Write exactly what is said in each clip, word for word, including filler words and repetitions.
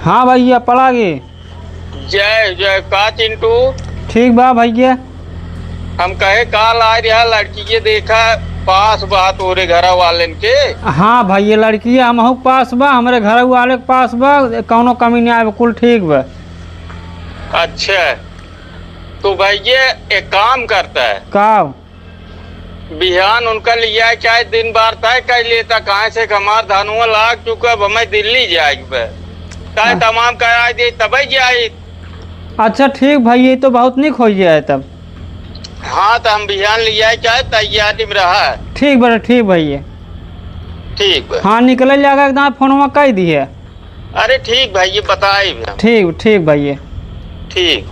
हाँ भइया, पलागी। जय जय। का चिंटू? ठीक बा भइया। हम कहे काल आइ रहा लड़की के देखा, पास बा तोरे घर वालेन के। हाँ भइया, लड़की हमहू के पास बा, हमरे घर वाले के पास बा, कौनो कमी नाहीं आवे, कुल ठीक बा। अच्छा, तो भइया एक काम करता है। का? बिहान उनका लिया चाहे दिन बार तय कर लेता, काहे से कि हमार धनुआ लाग चुका, अब हमें दिल्ली जाए के बा। तय हाँ। तमाम कराए दे तबे जाए। अच्छा ठीक भइया, ये तो बहुत निक होइ जाए तब। हाँ, तो हम बिहान लिया चाहे तैयारी में रहा। ठीक बा, ठीक भइया। ठीक बा। हाँ, निकले जागा एकदम फोनवा कह दिए। अरे ठीक भइया, बताई भी हम। ठीक, ठीक भइया। ठीक।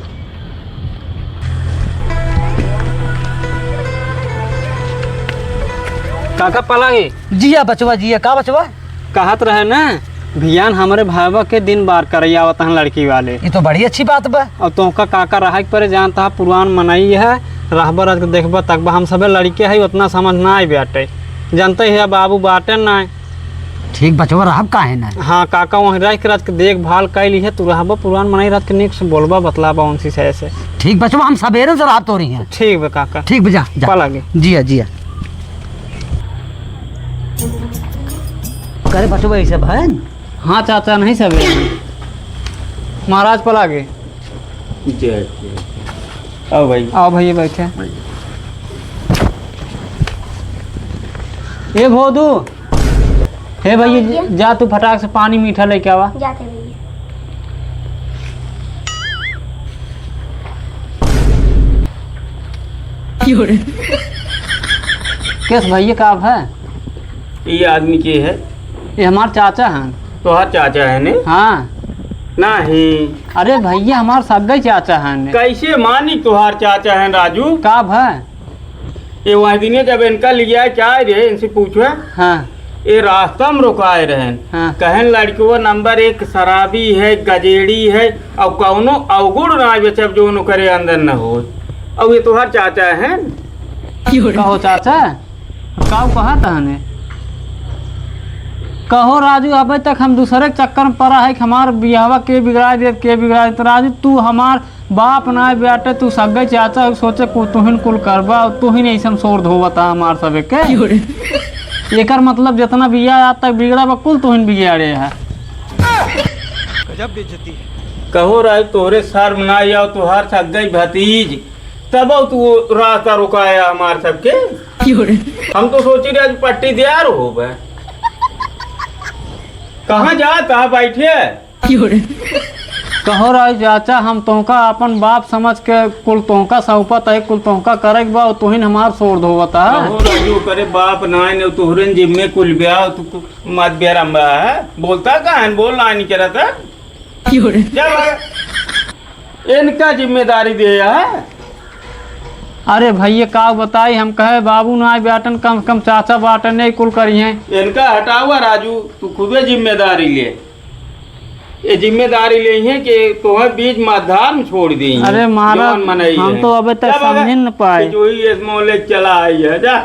काका पलागी। जिया बचवा, जिया। का बचवा? कहत रहे ना, भियान हमरे भाईवा के दिन बार करैया आवत हैं लड़की वाले। ये तो बड़ी अच्छी बात बा। और तोहका काका रहे के परे, जानता है पुरान मनई है, रहबा रह के देखबा तकबा, हम सबे लड़के है, उतना समझ ना आई बाटे, जानते है बाबू बाटे ना। ठीक बचवा, रहब काहे ना? हाँ काका, वहीं रह के रात के देखभाल कर ली है, तू रहबा पुरान मनई, रात के नीक से बोलबा बतलाबा उनसे सही से। ठीक बचवा, हम सबेरे से रहब तोरी हैं। ठीक बा काका। ठीक बा, जा, जा। पलागी। जिया, जिया। करे बचवा, ऐसे भन? हाँ चाचा, नहीं सबेरे। महाराज पलागी। जय, जय। आओ भाई। आओ भइया, बैठे। भाई। ए भोदू, हे भइया, भइया। जा तू फटाक से पानी मीठा लेके आवा। जाते भइया। क्यों रे? किस भइया का है? ये आदमी के है? ये हमार चाचा हैं। तोहार चाचा है ने? हाँ। नहीं। अरे भइया, हमार सग्गई चाचा हैं ने। कैसे मानी तोहार चाचा हैं राजू? का भा? ये वह दिने जब इनका लिया क्या रे, इनसे पूछो। हाँ। ये रास्ता में रुकाए रहन। हाँ। कहन लड़कवा नंबर एक शराबी है, गजेड़ी है, और कौनो अवगुण ना बेचब जो ओकरे अंदर न हो। और ये तोहार चाचा हैं? कहो चाचा, का कहत हने? कहो राजू, अबे तक हम दूसरे के चक्कर में पड़ा है कि हमार बियाहवा के बिगड़ा दे, के बिगड़ा दे। तो राजू, तू हमार बाप ना बेटे, तू सगे चाचा, सोचे को तुहिन कुल करबा, तुहिन ऐसन शोर धोवता हमार सबे के। एकर मतलब जितना बिया आज तक बिगड़ा बा, कुल तुहिन बिगाड़े है। गजब बेइज्जती है। कहो राजू, तोरे शर्म ना आओ, तोहार सगे भतीज तब तू रास्ता रुकाया हमार सबके। हम तो सोची रहे आज पट्टीदार होबे। कहाँ जात है बैठे? कहो राजू चाचा, हम तोहका अपन बाप समझ के कुल तोहका सौंपत है, कुल तोहका करे के बा, तुहिन हमार शोर धोवत है। कहो राजू, करे बाप नाय ने, तोहरे जिम्मे कुल ब्याह, तू कु-, मत बेरम बा है। बोलता का है, बोल ना नहीं करत है। क्या बात? इनका जिम्मेदारी दे है। अरे भइया, का बताई, हम कहे बाबू ना बाटन, कम से कम चाचा बाटन, नहीं कुल करी हैं। इनका हटावा राजू, तू खुदे जिम्मेदारी ले। ये जिम्मेदारी ले हैं कि तोहे बीच मधार में छोड़ दी हैं। अरे महाराज, जवान मनई हम हैं। तो अबे तक जा बाबा, समझ न पाए। जो ही इस मोहल्ले चला आई है, जा।